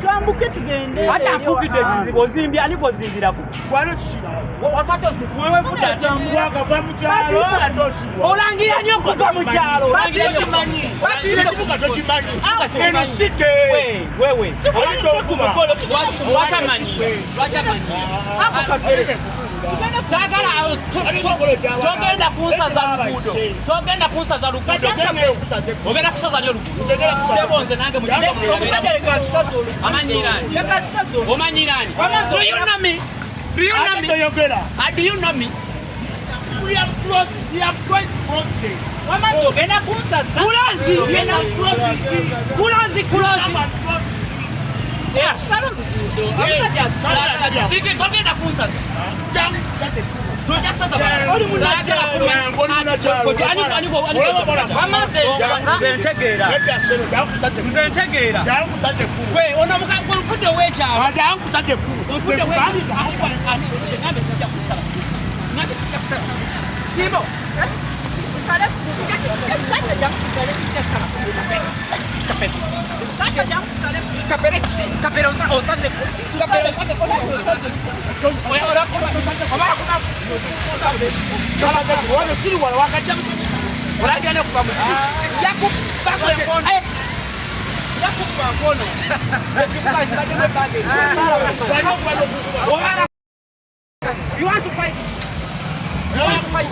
Twambuke tugende. Ate akukidde ekizibu ozimbye ani gwozimbirako? Olangira nnyo okuva mu kyalo. Wewe Sagala togenda kunsaza luguudo, togenda kunsaza luguudo, ogenda kusaza nyo luguudo. Sebo nze nange amanyirani, omanyirani. Do you know me? Do you know me? Do you know me? We have crossed, we have crossed crossed. Wamaze ogenda kunsaza. Kulanzi, kulanzi, kulanzi. Atusala oluguudo. Omusajja atusala. Sisi togenda kunsaza. Oli munakyalo. Wamaze nze ntegeera. Nze ntegeera. Gwe ono nfudde ow'ekyalo. Nfudde ow'ekyalo. Ngambe sijja kusala. Ngambe sijja kusala. Timbo. Tusale Kata jangu tusale. Kata jangu tusale. Kapere, kapere osaze. Kapere osaze. Olagenda okuva mu kibi. Yakubako enkono. Yakuba nkono. Ekikuba kibaddemu ebbanga eri. You want to fight? You want to fight?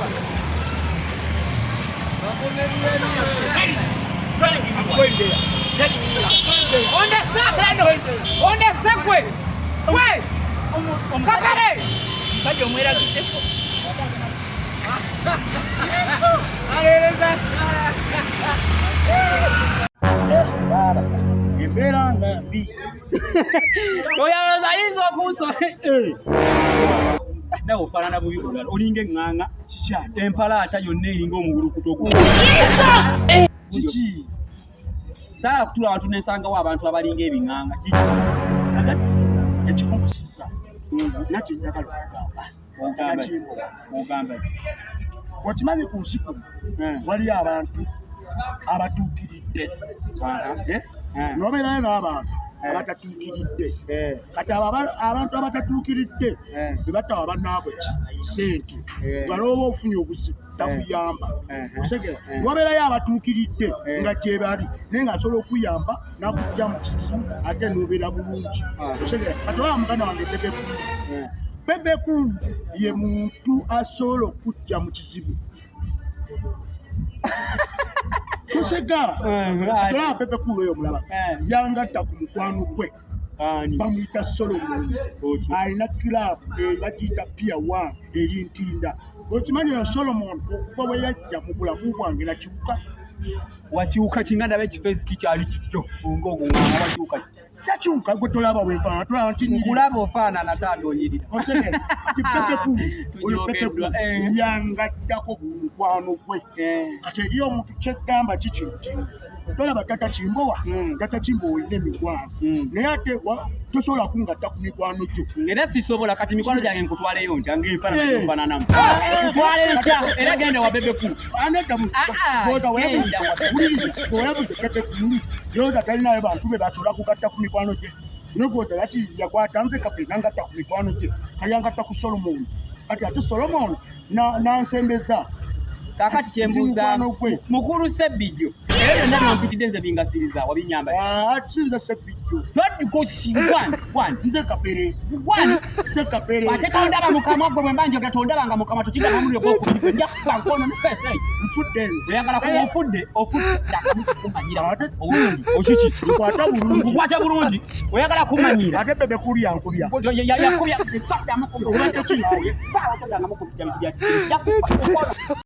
Ondesekwe. We. Kapere. Omusajja omweragiddeko. Embeera nga mbi. Oyaloza ayinza okunso. Nawe ofaanana bubi bulala olinga eŋŋaŋa empalaata yonna eringa omugulukuto ogwo. Kiki? Saala kutula abantu nesangawo abantu abalinga ebiŋŋaŋa. Kiki? Ekikunkusiza nakyo njagala okugamba. Ogamba ki? Ogamba ki? Okimanyi ku nsi kuno waliyo abantu abatuukiridde, nobeerayo n'abantu abatatuukiridde. Kati abo abantu abatatuukiridde be batawa bannaabwe ki sente, nga n'oba ofunye obuzibu takuyamba. Otegera? Wabeerayo abatuukiridde nga gyebali naye ng'asobola okuyamba n'akujja mu kizibu ate n'obeera bulungi. Otegera? Kati olaba muganda wange Bebe Cool. Bebe Cool ye muntu asobola okujja mu kizibu. Toseka. Olaba Bebe Cool oyo omulaba yangatta ku mukwano gwe bamuyita Solomon, alina kiraabu bagiyita Pia One eri Ntinda. Okimanyi oyo Solomon okuva bwe yajja mu bulamu bwange nakyuka. Wakyuka ki nga ndaba ekifeesi kikyali kityo ng'oguŋŋaŋa wakyuka ki? Takyuka gwe tolaba bwenfaanana, tolaba nti nyirira. Nkulaba ofaanana taata onyirira. Otegera? Kati Bebe Cool oyo Bebe Cool Tunyogeddwa. yangattako ku mukwano gwe. Kati eri omuntu kyeggamba kiki nti tolaba Tata Kimbowa, Tata Kimbowa olina emikwano naye ate tosobola kungatta ku mikwano gyo. Era sisobola kati mikwano gyange nkutwaleyo ntya ng'enfaanana gyofaananamu. Nkutwale ntya era genda wa Bebe Cool. Anedda Ah, genda wa werabuze Bebe Cool yoza talinayo bantu be basobola kugatta ku mikwano gye. Negoza yaki yakwata nze Kapere nangatta ku mikwano gye, kali yangatta ku Solomon. Kati ate Solomon nansembeza. Kaakati kyembuuza Mukwano gwe. mukulu Ssebijjo ebyo byonna byompitidde nze bingasiriza wabinyamba ki? Ate nze Ssebijjo. Gwani? Nze Kapere. Gwani? Nze Kapere. Ate tondaba mukamwa gwe bwe mba njogera tondabanga mukamwa tokigamba omuliro gwokubiri gwe nja kukuba nkono ne feesi eyo. Nfudde nze. Oyagala kuba ofudde ofudde kumanyira Ate obulungi okiki nkwata bulungi. nkukwata bulungi oyagala kumanyira. Ate Bebe Cool yankubya. Yakubya. Obadde ki? Yakubya.